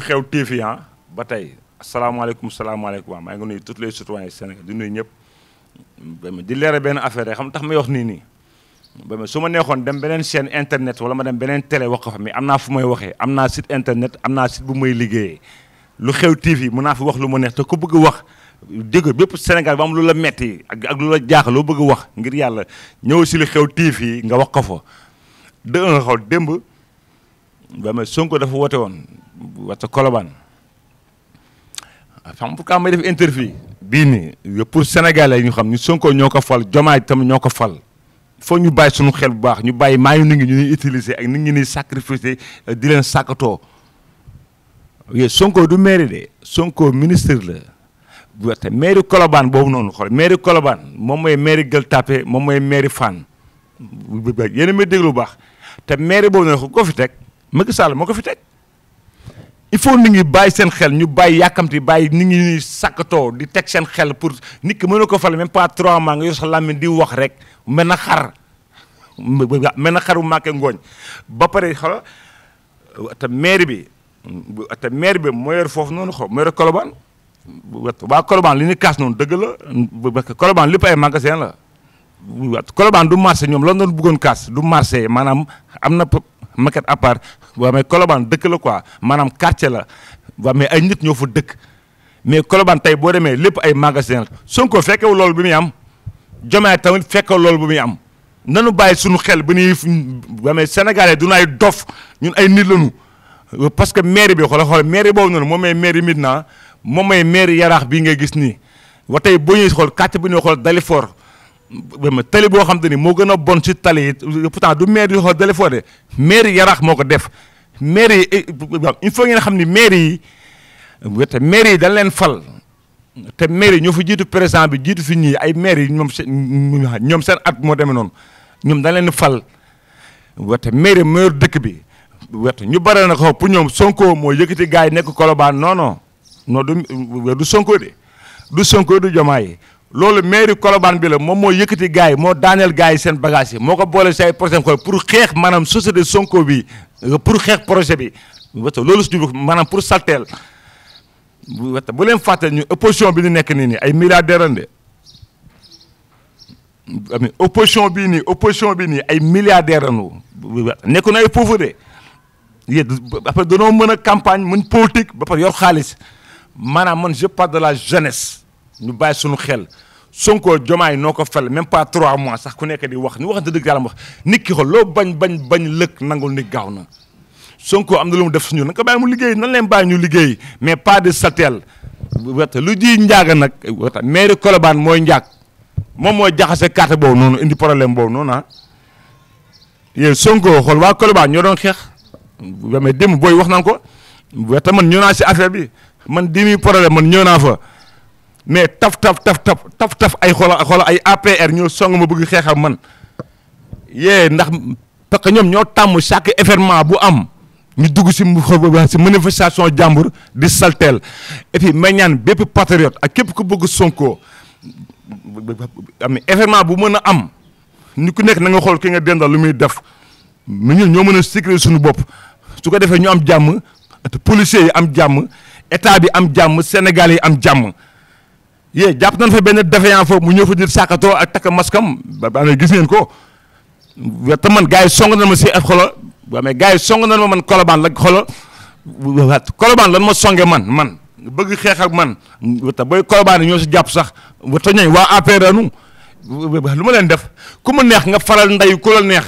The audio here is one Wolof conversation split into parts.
xew TV ba tey asalaamaaleykum salaamaaleykum maa ngi nuyu tous les citoyens Sénégal di nuyu ñëpp di leeral benn affaire xam tax may wax nii nii ba su ma neexoon dem beneen chaîne internet wala ma dem beneen télé wax ko fa mais am naa fu may waxee am naa site internet am naa site bu may liggéeyee lu xew TV mën naa fi wax lu ma neex te ku bëgg wax dégg bépp Sénégal ba am lu la metti ak lu la jaaxal loo bëgg wax ngir yàlla ñëw si lu xew TV nga wax ko fa de nga xool démb ba ma Sonko dafa woote woon wata Colobane xam pourquoi may def interview bii nii pour Sénégalais ñu xam ni Sonko ñoo ko fal Diomaye tamit ñoo ko fal faut ñu bàyyi suñu xel bu baax ñu bàyyi maa ngi nit ñi ñuy utiliser ak nit ñi ñuy sacrifier di leen sàkkatoo yooyu Sonko du maire de Sonko ministre la bu te maire Colobane boobu noonu xool maire Colobane moom mooy maire Gueule Tapée moom mooy maire Fann yéen a may déglu bu baax te maire boobu noonu ko fi teg Macky Sall moo ko fi teg il faut nit ñi bàyyi seen xel ñu bàyyi yàkkamti bàyyi nit ñi ñuy sàkkatoo di teg seen xel pour nit ki mën na ko fal même pas 3 mois nga yor sa làmmiñ di wax rek mel na xar bu màkkee ngooñ ba pare xoolal te maire bi moo yor foofu noonu xaw moo yor Colobane waa Colobane li ñu kaas noonu dëgg la Colobane lépp ay magasin la Colobane du marché ñoom loolu doon bëggoon kaas du marché maanaam am na maquette à part waaw mais Colobane dëkk la quoi maanaam quartier la waaw mais ay nit ñoo fa dëkk mais Colobane tey boo demee lépp ay magasin la Sonko fekkewu loolu bi muy am Diomaye tamit fekkewu loolu bi muy am nanu bàyyi suñu xel ba ñuy waaw mais Sénégalais du ay dof ñun ay nit lañu parce que mairie bi xoolal mairie boobu noonu moom mooy mairie Médina moom mooy mairie Yaraax bii ngay gis nii wa tey boo ñuy xool quartier bi ñuy xool Dalifort tali boo xam te ni moo gën a bon ci tali yi pourtant du maire yi xool Dalifort de maire Yaraax moo ko def maire yi il faut ngeen xam ni maire yi te maire yi dañ leen fal te maire yi ñoo fi jiitu président bi jiitu fi ñii ay maire yi ñoom seen at moo demee noonu ñoom dañ leen fal wate maire maire dëkk bi wate ñu bare na ko pour ñoom Sonko moo yëkkati gars yi nekk Colobane non du Sonko de du Sonko du Diomaye loolu mairie Colobane bi la moom moo yëkkati gars yi moo daaneel gars yi seen bagage yi moo ko boole si ay projet pour xeex maanaam société Sonko bi pour xeex projet bi loolu suñu maanaam pour salteel bu leen fàtte ñu opposition bi ñu nekk nii ay milliardaires de opposition bii nii ay milliardaires lañu nekku na ay pauvre de yéen après dañoo mën a campagne mën politique ba pare yor xaalis maanaam man je parle de la jeunesse ñu bàyyi suñu xel Sonko Diomaye noo ko fel même pas 3 mois sax ku nekk di wax ñu waxante dëgg yàlla wax nit ki xool loo bañ lëkk nangul nit gaaw na Sonko am na lu mu def suñu na nga ko bàyyi mu liggéey nan leen bàyyi ñu liggéey mais pas de salteel wata lu ji njaaga nag wata mairie Colobane mooy njaag moom mooy jaxase carte boobu noonu indi problème boobu noonu yéen Sonko xool waa Colobane ñoo doon xeex mais démb booy wax nan ko wata man ñëw naa si affaire bi man 10 000 problème man ñëw naa fa mais taf ay xoola ay APR ñoo song ma bëgg xeex ak man ndax parce que ñoom ñoo tàmm chaque événement bu am ñu dugg si manifestation jàmbur di salteel et puis may ñaan bépp patriote ak képp ku bëgg Sonko am événement bu mën a am ni ku nekk na nga xool ki nga dendal lu muy def ñun ñoo mën a sécuriser suñu bopp su ko defee ñu am jàmm policiers yi am jàmm état bi am jàmm Sénégal yi am jàmm jàpp nañ fa benn défaillant foofu mu ñëw fa nit sàkkatoo ak takk maskam ba gis ngeen ko te man gars yi song na ma si ak xolo waaw mais gars yi song na ma man Colobane la xolo Colobane lan ma songe man bëgg xeex ak man te booy Colobane ñoo si jàpp sax te ñooy waa APR nu lu ma leen def ku mu neex nga faral ndeyu ku la neex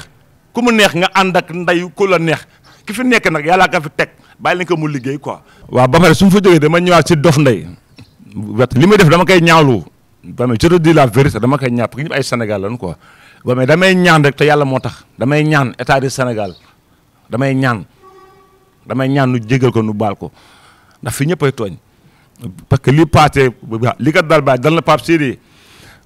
ku mu neex nga ànd ak ndeyu ku la neex ki fi nekk nag yàllaa ka fi teg bàyyi leen ko mu liggéey quoi. waaw ba pare su ma fa jógee dama ñëwaat si Dof Ndeye li muy def dama koy ñaawlu ba mais je te dis la vérité dama koy ñaaw parce que ñëpp ay Sénégal lañu quoi waaw mais damay ñaan rek te yàlla moo tax damay ñaan état du Sénégal damay ñaan nu jégal ko nu baal ko ndax fi ñëpp ay tooñ parce que li passé li ko dal baay dal na Pape Sidi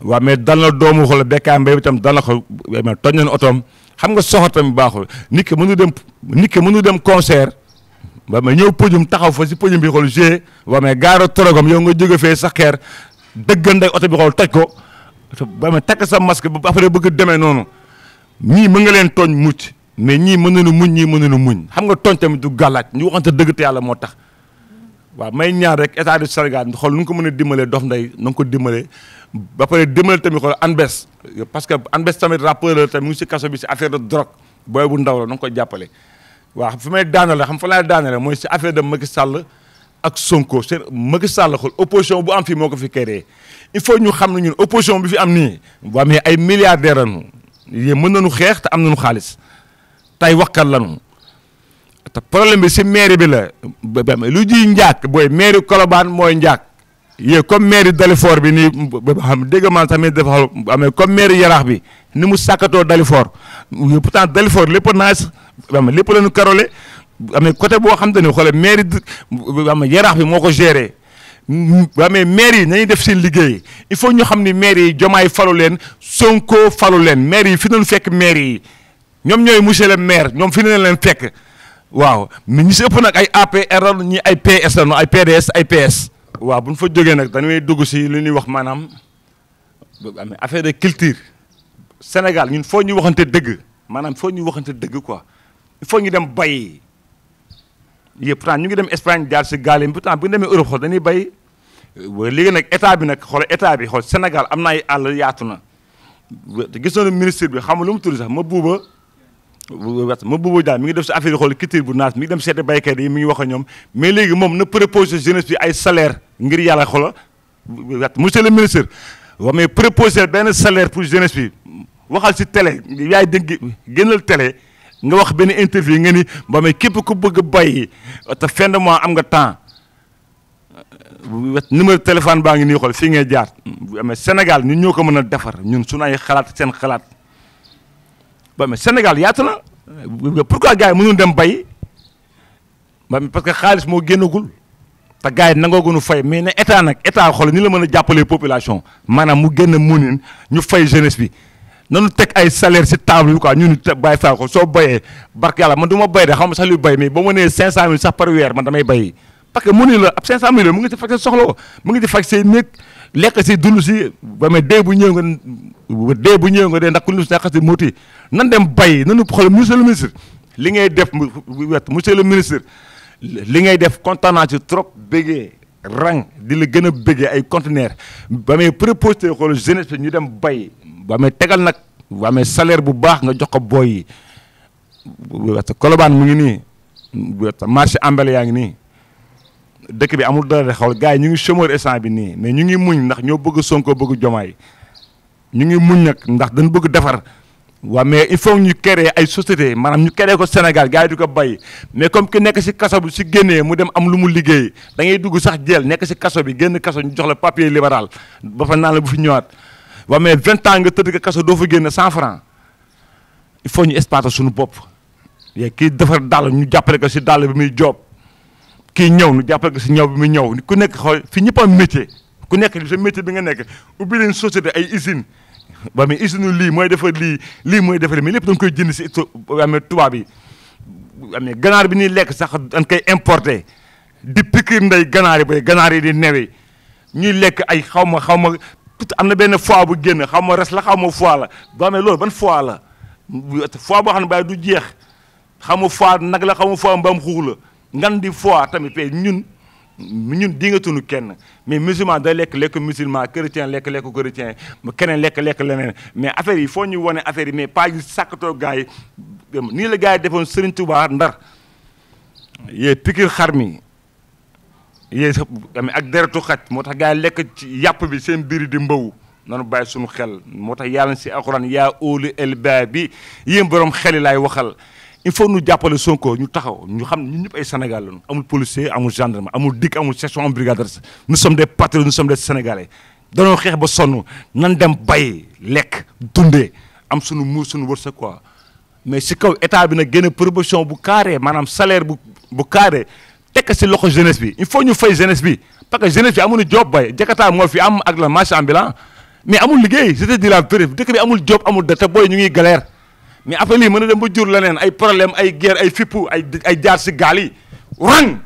waaw mais dal na doomu xool Bécaye Mbaye itam dal na ko mais tooñ nañu otoom xam nga soxor tamit baaxul nit ki mënu dem concert waaw mais ñëw podium taxaw fa si podium bi xool g waaw mais gaaro torogam yow nga jóge fee sax xeer dëggan day oto bi xool toj ko ba mais takk sa masque ba après bëgg demee noonu ñii mën nga leen tooñ mucc mais ñii mën nañu muñ ñii mën nañu muñ xam nga tooñ tamit du gàllaaj ñu waxante dëgg te yàlla moo tax waaw may ñaan rek état du Sénégal xool nu nga ko mën a dimbalee Dof Ndeye na nga ko dimbalee ba pare dimbale tamit xool Anbes parce que Anbes tamit rappeur la tamit mu ngi si kaso bi si affaire de drogue booy bu ndaw la na nga ko jàppale. waaw fi may daanale xam fa laay daanale mooy si affaire de Macky Sall ak Sonko c'est Macky Sall xool opposition bu am fii moo ko fi créé il faut ñu xam ne ñun opposition bi fi am nii waa mais ay milliardaires lañu yéen mën nañu xeex te am nañu xaalis tey waxkat lañu te problème bi si mairie bi la lu ji njaak booy mairie Colobane mooy njaak yee comme mairie Dalifort bi nii xam dégg man tamit dafa amee comme mairie Yaraax bi ni mu sàkkatoo Dalifort pourtant Dalifort lépp naas lépp la ñu karole amee côté boo xam te ne xoole mairie Yaraax bi moo ko géré amee maire yi nañuy def seen liggéey il faut ñu xam ni maire yi Diomaye falu leen Sonko falu leen maire yi fi nañu fekk maire yi ñoom ñooy monsieur le maire ñoom fi nañ leen fekk waaw mais ñi si ëpp nag ay APR ñi ay PS la ay PDS ay PS. waaw bu ñu fa jógee nag dañuy dugg si li ñuy wax maanaam affaire de culture Sénégal ñun foo ñu waxante dëgg maanaam foo ñu waxante dëgg quoi il faut ñu dem bay yëpp pourtant ñu ngi dem Espagne jaar si gaal yi pourtant bu ñu demee Europe xool dañuy bay léegi nag état bi nag xool état bi xool Sénégal am na ay àll yaatu na gis nañu ministre bi xam nga lu mu tudd sax ma buuba daal mi ngi def si affaire yi xool culture bu naat mi ngi dem seeti baykat yi mi ngi wax ak ñoom mais léegi moom na proposé jeunesse bi ay salaire ngir yàlla xoola monsieur le ministre wa mais proposé benn salaire pour jeunesse bi waxal si télé yaay dégg génnal télé nga wax benn interview nga ni ba mais képp ku bëgg a bay te fin de mois am nga temps numéro téléphone baa ngi nii xool fii ngay jaar mais Sénégal ñun ñoo ko mën a defar ñun suñu ay xalaat seen xalaat ba mais Sénégal yaatu na pourquoi gars yi mënuñ dem bay ba parce que xaalis moo génnagul te gars yi nangooguñu fay mais ne état nag état xool ni la mën a jàppalee population maanaam mu génn munin ñu fay jeunesse bi nanu teg ay salaire si table bi quoi ñun bàyyi faa ko soo bayee barke yàlla man du ma bay de xam nga sax luy bay mais ba ma nee 500000 sax par weer man damay bay parce que munin la ab 500000 la mu ngi ci faj sa soxla mu ngi ci faj say néeg lekk si dund si ba mais dee bu ñëw nga dee ndax ku ñu si nekk si muuti nan dem bay nanu xool monsieur le ministre li ngay def monsieur le ministre li ngay def kontaan naa ci trop bëggee rang di la gën a bëggee ay conteneur ba may proposé xool jeunesse bi ñu dem bay ba may tegal nag ba may salaire bu baax nga jox ko booy yi Colobane mu ngi nii marché ambele yaa ngi nii dëkk bi amul dara de xawl gars yi ñu ngi chômeur instant bi nii mais ñu ngi muñ ndax ñoo bëgg Sonko bëgg Diomaye ñu ngi muñ nag ndax dañ bëgg defar waaw mais il faut ñu créer ay société maanaam ñu créer ko Sénégal gars yi di ko bay mais comme ki nekk si kaso bi si génnee mu dem am lu mu liggéey da ngay dugg sax jël nekk si kaso bi génn kaso ñu jox la papier libéral ba fa naan la bu fi ñëwaat waaw mais 20 ans nga tëdd ko kaso doo fa génn 100 francs il faut ñu exploiter suñu bopp yee kii defar dàll ñu jàppale ko si dàll bi muy job kii ñëw ñu jàppale ko si ñëw bi muy ñëw ku nekk xool fi ñëpp am métier ku nekk sa métier bi nga nekk ubbi leen société ay usine ba mais usine lii mooy defar lii mooy defar mais lépp dañ koy jënd si amee tubaab yi amee ganaar bi ñuy lekk sax dañ koy importé di piquer ndey ganaar yi bay ganaar yi di newe ñuy lekk ay xaw ma am na benn foie bu génn xaw ma res la xaw ma foie la ba mais loolu ban foie la foie boo xam ne bàyyi du jeex xaw ma foie nag la xaw ma foie mbaam xuux la ngan di foie tamit pe ñun di nga tunu kenn mais musulman day lekk musulman chrétien lekk chrétien keneen lekk leneen mais affaire yi foo ñu wane affaire yi mais pas yu sàkkatoo gars yi nii la gars yi defoon Serigne Touba Ndar yee pikir xar mi yee ak deretu xaj moo tax gars yi lekk ci yàpp bi seen biir di mbaw nanu bàyyi suñu xel moo tax yàlla si alxuraan yaa óolu el ba bi yéen borom xel yi laay waxal il faut ñu jàppale Sonko ñu taxaw ñu xam ñun ñëpp ay Sénégal lañu amul policier amul gendarme amul DIC amul section amul brigade nous sommes des patriotes nous sommes des Sénégalais danoo xeex ba sonn nan dem bay lekk dundee am suñu muur suñu wërsëg quoi mais si kaw état bi nag génne proposition bu carré maanaam salaire bu carré tekk si loxo jeunesse bi il faut ñu fay jeunesse bi parce que jeunesse bi amuñu job bay Jakarta moo fi am ak la marché ambulant mais amul liggéey c'est-à-dire la vérité dëkk bi amul job amul da te booy ñu ngi galère mais après lii mën na dem ba jur leneen ay problème ay guerre ay fippu ay jaar si gaal yi rang